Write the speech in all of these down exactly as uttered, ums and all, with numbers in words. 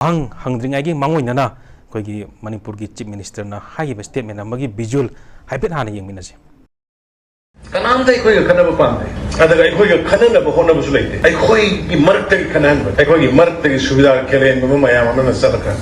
ꯋꯥꯍꯪ ꯍꯪꯗ꯭ꯔꯤꯉꯩꯒꯤ ꯃꯥꯡꯑꯣꯏꯅꯅ ꯑꯩꯈꯣꯏꯒꯤ ꯃꯅꯤꯄꯨꯔꯒꯤ ꯆꯤꯐ ꯃꯤꯅꯤꯁꯇꯔꯅ ꯍꯥꯏꯈꯤꯕ ꯁ꯭ꯇꯦꯠꯃꯦꯟ ꯑꯃꯒꯤ ꯚꯤꯖꯨꯑꯦꯜ ꯍꯥꯏꯐꯦꯠ ꯍꯥꯟꯅ ꯌꯦꯡꯃꯤꯟꯅꯁꯤ꯫ ꯀꯅꯥꯝꯇ ꯑꯩꯈꯣꯏꯒ ꯈꯠꯅꯕ ꯄꯥꯝꯗꯦ꯫ ꯑꯗꯨꯒ ꯑꯩꯈꯣꯏꯒ ꯈꯠꯅꯅꯕ ꯍꯣꯠꯅꯕꯁꯨ ꯂꯩꯇꯦ꯫ ꯑꯩꯈꯣꯏꯒꯤ ꯃꯔꯛꯇꯒꯤ ꯈꯠꯅꯍꯟꯕ, ꯑꯩꯈꯣꯏꯒꯤ ꯃꯔꯛꯇꯒꯤ ꯁꯨꯕꯤꯗꯥ ꯈꯦꯂꯦꯟꯒꯨꯝꯕ ꯃꯌꯥꯝ ꯑꯃꯅ ꯆꯠꯂꯒ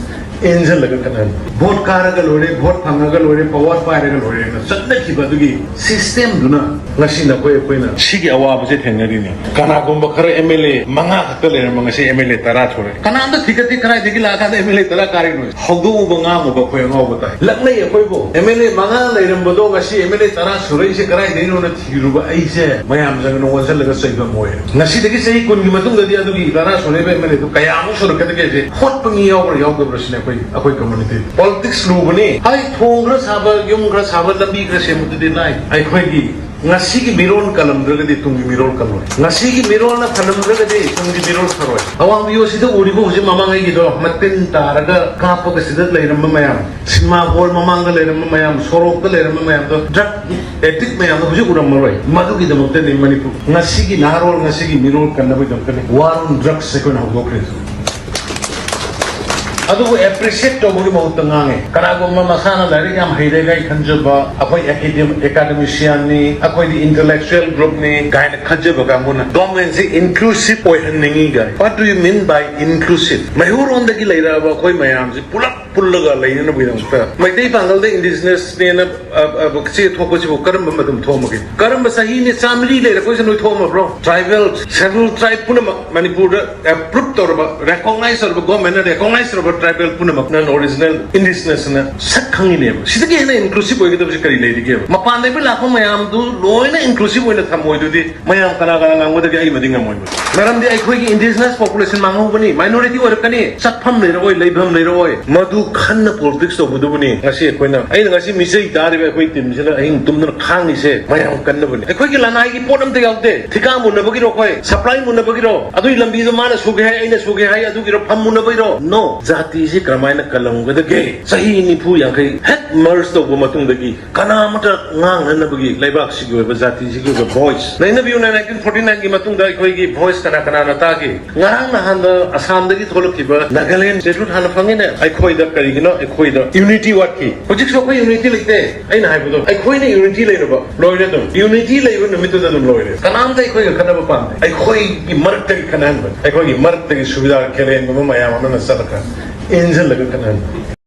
ꯏꯟꯁꯤꯜꯂꯒ ꯈꯠꯅꯍꯟꯕ꯫ ꯚꯣꯠ ꯀꯥꯔꯒ ꯂꯣꯏꯔꯦ, ꯚꯣꯠ ꯐꯪꯉꯒ ꯂꯣꯏꯔꯦ, ꯄꯋꯥꯔ ꯄꯥꯏꯔꯒ ꯂꯣꯏꯔꯦꯅ ꯆꯠꯅꯈꯤꯕ ꯑꯗꯨꯒꯤ ꯁꯤꯁꯇꯦꯝꯗꯨꯅ ꯉꯁꯤ ꯅꯈꯣꯏ ꯑꯩꯈꯣꯏꯅ ꯁꯤꯒꯤ ꯑꯋꯥꯕꯁꯦ ꯊꯦꯡꯅꯔꯤꯅꯤ꯫ ꯀꯅꯥꯒꯨꯝꯕ ꯈꯔ ꯑꯦꯝ ꯑꯦꯜ ꯑꯦ ꯃꯉꯥ ꯈꯛꯇ ꯂꯩꯔꯝꯕ ꯉꯁꯤ ꯑꯦꯝ ꯑꯦꯜ ꯑꯦ ꯇꯔꯥ ꯁꯨꯔꯦ꯫ ꯀꯅꯥꯝꯇ ꯊꯤꯒꯠꯇꯦ ꯀꯗꯥꯏꯗꯒꯤ ꯂꯥꯛꯑꯀꯥꯟꯗ ꯑꯦꯝ ꯑꯦꯜ ꯑꯦ ꯇꯔꯥ ꯀꯥꯔꯤꯅꯣ꯫ ꯍꯧꯗꯣꯛꯎꯕ ꯉꯥꯡꯉꯨꯕ ꯑꯩꯈꯣꯏ ꯑꯉꯥꯎꯕ ꯇꯥꯏ꯫ ꯂꯛꯅꯩ ꯑꯩꯈꯣꯏꯕꯨ꯫ ꯑꯦꯝ ꯑꯦꯜ ꯑꯦ ꯃꯉꯥ ꯂꯩꯔꯝꯕꯗꯣ ꯉꯁꯤ ꯑꯦꯝ ꯑꯦꯜ ꯑꯦ ꯇꯔꯥ ꯁꯨꯔꯛꯏꯁꯦ ꯀꯗꯥꯏꯗꯩꯅꯣꯅ ꯊꯤꯔꯨꯕ ꯑꯩꯁꯦ ꯃꯌꯥꯝ ꯆꯪꯗꯅ ꯑꯣꯟꯁꯤꯜꯂꯒ ꯆꯩꯐꯝ ꯑꯣꯏꯔꯦ꯫ ꯉꯁꯤꯗꯒꯤ ꯆꯍꯤ ꯀꯨꯟꯒꯤ ꯃꯇꯨꯡꯗꯗꯤ ꯑꯗꯨꯒꯤ ꯇꯔꯥ ꯁꯨꯔꯛꯏꯕ ꯑꯦꯝ ꯑꯦꯜ ꯑꯦꯗꯨ ꯀꯌꯥꯃꯨꯛ ꯁꯨꯔꯛꯀꯗꯒꯦꯁꯦ ꯍꯣꯠꯄ ꯃꯤ ꯌꯥꯎꯕ꯭ꯔꯥ ꯌꯥꯎꯗꯕ꯭ꯔꯥ ꯁꯤꯅꯦ ꯑꯩꯈꯣꯏ, ꯑꯩꯈꯣꯏ ꯀꯝꯃꯨꯅꯤꯇꯤ꯫ ꯄꯣꯂꯤꯇꯤꯛꯁ ꯂꯨꯕꯅꯤ꯫ ꯍꯥꯏ, ꯊꯣꯡ ꯈꯔ ꯁꯥꯕ, ꯌꯨꯝ ꯈꯔ ꯁꯥꯕ, ꯂꯝꯕꯤ ꯈꯔ ꯁꯦꯝꯕꯗꯨꯗꯤ ꯂꯥꯏ꯫ ꯑꯩꯈꯣꯏꯒꯤ ꯉꯁꯤꯒꯤ ꯃꯤꯔꯣꯜ ꯀꯜꯂꯝꯗ꯭ꯔꯒꯗꯤ ꯇꯨꯡꯒꯤ ꯃꯤꯔꯣꯜ ꯀꯜꯂꯣꯏ꯫ ꯉꯁꯤꯒꯤ ꯃꯤꯔꯣꯜꯅ ꯐꯜꯂꯝꯗ꯭ꯔꯒꯗꯤ ꯇꯨꯡꯒꯤ ꯃꯤꯔꯣꯜ ꯐꯔꯣꯏ꯫ ꯑꯋꯥꯡ ꯚꯤꯌꯣꯁꯤꯗ ꯎꯔꯤꯕ ꯍꯧꯖꯤꯛ ꯃꯃꯥꯡꯉꯩꯒꯤꯗꯣ ꯃꯇꯤꯟ ꯇꯥꯔꯒ ꯀꯥꯞꯄꯒ ꯁꯤꯗ ꯂꯩꯔꯝꯕ ꯃꯌꯥꯝ, ꯁꯤꯅꯦꯃꯥ ꯍꯣꯜ ꯃꯃꯥꯡꯗ ꯂꯩꯔꯝꯕ ꯃꯌꯥꯝ, ꯁꯣꯔꯣꯛꯇ ꯂꯩꯔꯝꯕ ꯃꯌꯥꯝꯗꯣ, ꯗ꯭ꯔꯒ ꯑꯦꯗꯤꯛ ꯃꯌꯥꯝꯗꯣ ꯍꯧꯖꯤꯛ ꯎꯔꯝꯃꯔꯣꯏ꯫ ꯃꯗꯨꯒꯤꯗꯃꯛꯇꯅꯤ ꯃꯅꯤꯄꯨꯔ ꯉꯁꯤꯒꯤ ꯅꯍꯥꯔꯣꯜ, ꯉꯁꯤꯒꯤ ꯃꯤꯔꯣꯜ ꯀꯟꯅꯕꯒꯤꯗꯃꯛꯇꯅꯤ War on Drugs ꯑꯩꯈꯣꯏꯅ ꯍꯧꯗꯣꯛꯈ꯭ꯔꯤꯁꯦ꯫ ꯑꯗꯨꯕꯨ ꯑꯦꯄ꯭ꯔꯤꯁꯤꯌꯦꯠ ꯇꯧꯕꯒꯤ ꯃꯍꯨꯠꯇ ꯉꯥꯡꯉꯦ꯫ ꯀꯅꯥꯒꯨꯝꯕ ꯃꯁꯥꯅ ꯂꯥꯏꯔꯤꯛ ꯌꯥꯝ ꯍꯩꯔꯦ ꯀꯥꯏ ꯈꯟꯖꯕ, ꯑꯩꯈꯣꯏ ꯑꯦꯀꯥꯗꯦꯃꯤꯁꯤꯌꯥꯟꯅꯤ, ꯑꯩꯈꯣꯏꯗꯤ ꯏꯟꯇꯦꯂꯦꯛꯆꯨꯑꯦꯜ ꯒ꯭ꯔꯨꯞꯅꯤ ꯀꯥꯏꯅ ꯈꯟꯖꯕ ꯀꯥꯡꯕꯨꯅ ꯒꯣꯔꯃꯦꯟꯁꯤ ꯏꯟꯀ꯭ꯂꯨꯁꯤꯚ ꯑꯣꯏꯍꯟꯅꯤꯡꯉꯤ ꯀꯥꯏ꯫ What do you mean by inclusive? ꯃꯩꯍꯧꯔꯣꯟꯗꯒꯤ ꯂꯩꯔꯛꯑꯕ ꯑꯩꯈꯣꯏ ꯃꯌꯥꯝꯁꯤ ꯄꯨꯂꯞ ꯄꯨꯜꯂꯒ ꯂꯩꯅꯅꯕꯒꯤꯗꯃꯛꯇ ꯃꯩꯇꯩ ꯄꯥꯡꯒꯜꯗ ꯏꯟꯗꯤꯖꯤꯅꯁꯅꯦꯅ, ꯑ, ꯑ, ꯆꯦ ꯊꯣꯛꯄꯁꯤꯕꯨ ꯀꯔꯝꯕ ꯃꯇꯝ ꯊꯣꯛꯑꯝꯃꯒꯦ? ꯀꯔꯝꯕ ꯆꯍꯤꯅꯤ? ꯆꯥꯃꯔꯤ ꯂꯩꯔꯛꯄꯁꯤꯗ ꯅꯣꯏ ꯊꯣꯛꯑꯝꯃꯕ꯭ꯔꯣ? ꯇ꯭ꯔꯥꯏꯕꯦꯜ, ꯁꯦꯗ꯭ꯌꯨꯜ ꯇ꯭ꯔꯥꯏꯕ ꯄꯨꯝꯅꯃꯛ ꯃꯅꯤꯄꯨꯔꯗ ꯑꯦꯄ꯭ꯔꯨꯞ ꯇꯧꯔꯕ, ꯔꯦꯀꯣꯒꯅꯥꯏꯖ ꯇꯧꯔꯕ, ꯒꯣꯔꯃꯦꯟꯅ ꯔꯦꯀꯣꯒꯅꯥꯏꯖ ꯇꯧꯔꯕ ꯇ꯭ꯔꯥꯏꯕꯦꯜ ꯄꯨꯝꯅꯃꯛꯅ ꯅꯣꯟ ꯑꯣꯔꯤꯖꯤꯅꯦꯜ ꯏꯟꯗꯤꯖꯤꯅꯁꯅ ꯁꯛ ꯈꯪꯉꯤꯅꯦꯕ꯫ ꯁꯤꯗꯒꯤ ꯍꯦꯟꯅ ꯏꯟꯀ꯭ꯂꯨꯁꯤꯚ ꯑꯣꯏꯒꯗꯕꯁꯤ ꯀꯔꯤ ꯂꯩꯔꯤꯒꯦꯕ? ꯃꯄꯥꯟꯗꯒꯤ ꯂꯥꯛꯄ ꯃꯌꯥꯝꯗꯨ ꯂꯣꯏꯅ ꯏꯟꯀ꯭ꯂꯨꯁꯤꯚ ꯑꯣꯏꯅ ꯊꯝꯃꯣꯏꯗꯨꯗꯤ ꯃꯌꯥꯝ ꯀꯅꯥ ꯀꯅꯥ ꯉꯥꯡꯕꯗꯒꯤ ꯑꯩꯃꯗꯤ ꯉꯝꯃꯣꯏꯕ꯫ ꯃꯔꯝꯗꯤ ꯑꯩꯈꯣꯏꯒꯤ ꯏꯟꯗꯤꯖꯤꯅꯁ ꯄꯣꯄꯨꯂꯦꯁꯟ ꯃꯥꯡꯍꯧꯕꯅꯤ, ꯃꯥꯏꯅꯣꯔꯤꯇꯤ ꯑꯣꯏꯔꯛꯀꯅꯤ, ꯆꯠꯐꯝ ꯂꯩꯔꯛꯑꯣꯏ, ꯂꯩꯐꯝ ꯂꯩꯔꯛꯑꯣꯏ꯫ ꯃꯗꯨ ꯈꯟꯅ ꯄꯣꯂꯤꯇꯤꯛꯁ ꯇꯧꯕꯗꯨꯕꯨꯅꯤ ꯉꯁꯤ ꯑꯩꯈꯣꯏꯅ, ꯑꯩꯅ ꯉꯁꯤ ꯃꯤꯆꯩ ꯇꯥꯔꯤꯕ ꯑꯩꯈꯣꯏ ꯇꯤꯝꯁꯤꯅ ꯑꯍꯤꯡ ꯇꯨꯝꯗꯅ ꯈꯥꯡꯉꯤꯁꯦ ꯃꯌꯥꯝ ꯀꯟꯅꯕꯅꯤ꯫ ꯑꯩꯈꯣꯏꯒꯤ ꯂꯅꯥꯏꯒꯤ ꯄꯣꯠ ꯑꯝꯇ ꯌꯥꯎꯗꯦ꯫ ꯊꯤꯀꯥ ꯃꯨꯟꯅꯕꯒꯤꯔꯣ, ꯑꯩꯈꯣꯏ ꯁꯄ꯭ꯂꯥꯏ ꯃꯨꯟꯅꯕꯒꯤꯔꯣ, ꯑꯗꯨꯒꯤ ꯂꯝꯕꯤꯗꯣ ꯃꯥꯅ ꯁꯨꯒꯦ ꯍꯥꯏ, ꯑꯩꯅ ꯁꯨꯒꯦ ꯍꯥꯏ, ꯑꯗꯨꯒꯤꯔꯣ ꯐꯝ ꯃꯨꯟꯅꯕꯒꯤꯔꯣ? ꯅꯣ꯫ ꯖꯥꯇꯤꯁꯤ ꯀꯔꯝꯍꯥꯏꯅ ꯀꯜꯂꯝꯒꯗꯒꯦ? ꯆꯍꯤ ꯅꯤꯐꯨ ꯌꯥꯡꯈꯩ ꯍꯦꯛ ꯃꯔꯖ ꯇꯧꯕ ꯃꯇꯨꯡꯗꯒꯤ ꯀꯅꯥ ꯑꯃꯠꯇ ꯉꯥꯡꯅꯅꯕꯒꯤ ꯂꯩꯕꯥꯛꯁꯤꯒꯤ ꯑꯣꯏꯕ, ꯖꯥꯇꯤꯁꯤꯒꯤ ꯑꯣꯏꯕ ꯚꯣꯏꯁ ꯂꯩꯅꯕꯤꯌꯨꯅ ꯅꯥꯏꯟꯇꯤꯟ ꯐꯣꯔꯇꯤ ꯅꯥꯏꯟꯒꯤ ꯃꯇꯨꯡꯗ ꯑꯩꯈꯣꯏꯒꯤ ꯚꯣꯏꯁ ꯀꯅꯥ ꯀꯅꯥꯅ ꯇꯥꯈꯤ? ꯉꯔꯥꯡ ꯅꯍꯥꯟꯗ ꯑꯁꯥꯝꯗꯒꯤ ꯊꯣꯛꯂꯛꯈꯤꯕ ꯅꯥꯒꯥꯂꯦꯟ ꯁ꯭ꯇꯦꯠꯍꯨꯗ ꯍꯥꯟꯅ ꯐꯪꯉꯤꯅꯦ꯫ ꯑꯩꯈꯣꯏꯗ ꯀꯔꯤꯒꯤꯅꯣ? ꯑꯩꯈꯣꯏꯗ ꯌꯨꯅꯤꯇꯤ ꯋꯥꯠꯈꯤ꯫ ꯍꯧꯖꯤꯛꯁꯨ ꯑꯩꯈꯣꯏ ꯌꯨꯅꯤꯇꯤ ꯂꯩꯇꯦ꯫ ꯑꯩꯅ ꯍꯥꯏꯕꯗꯣ, ꯑꯩꯈꯣꯏꯅ ꯌꯨꯅꯤꯇꯤ ꯂꯩꯔꯕ ꯂꯣꯏꯔꯦ꯫ ꯑꯗꯨꯝ ꯌꯨꯅꯤꯇꯤ ꯂꯩꯕ ꯅꯨꯃꯤꯠꯇꯨꯗ ꯑꯗꯨꯝ ꯂꯣꯏꯔꯦ꯫ ꯀꯅꯥꯝꯇ ꯑꯩꯈꯣꯏꯒ ꯈꯠꯅꯕ ꯄꯥꯝꯗꯦ꯫ ꯑꯩꯈꯣꯏꯒꯤ ꯃꯔꯛꯇꯒꯤ ꯈꯠꯅꯍꯟꯕꯅꯤ꯫ ꯑꯩꯈꯣꯏꯒꯤ ꯃꯔꯛꯇꯒꯤ ꯁꯨꯕꯤꯗꯥ ꯈꯦꯂꯦꯟꯒꯨꯝꯕ ꯃꯌꯥꯝ ꯑꯃꯅ ꯆꯠꯂꯒ ꯏꯟꯁꯤꯜꯂꯒ ꯈꯠꯅꯍꯟꯕꯅꯤ꯫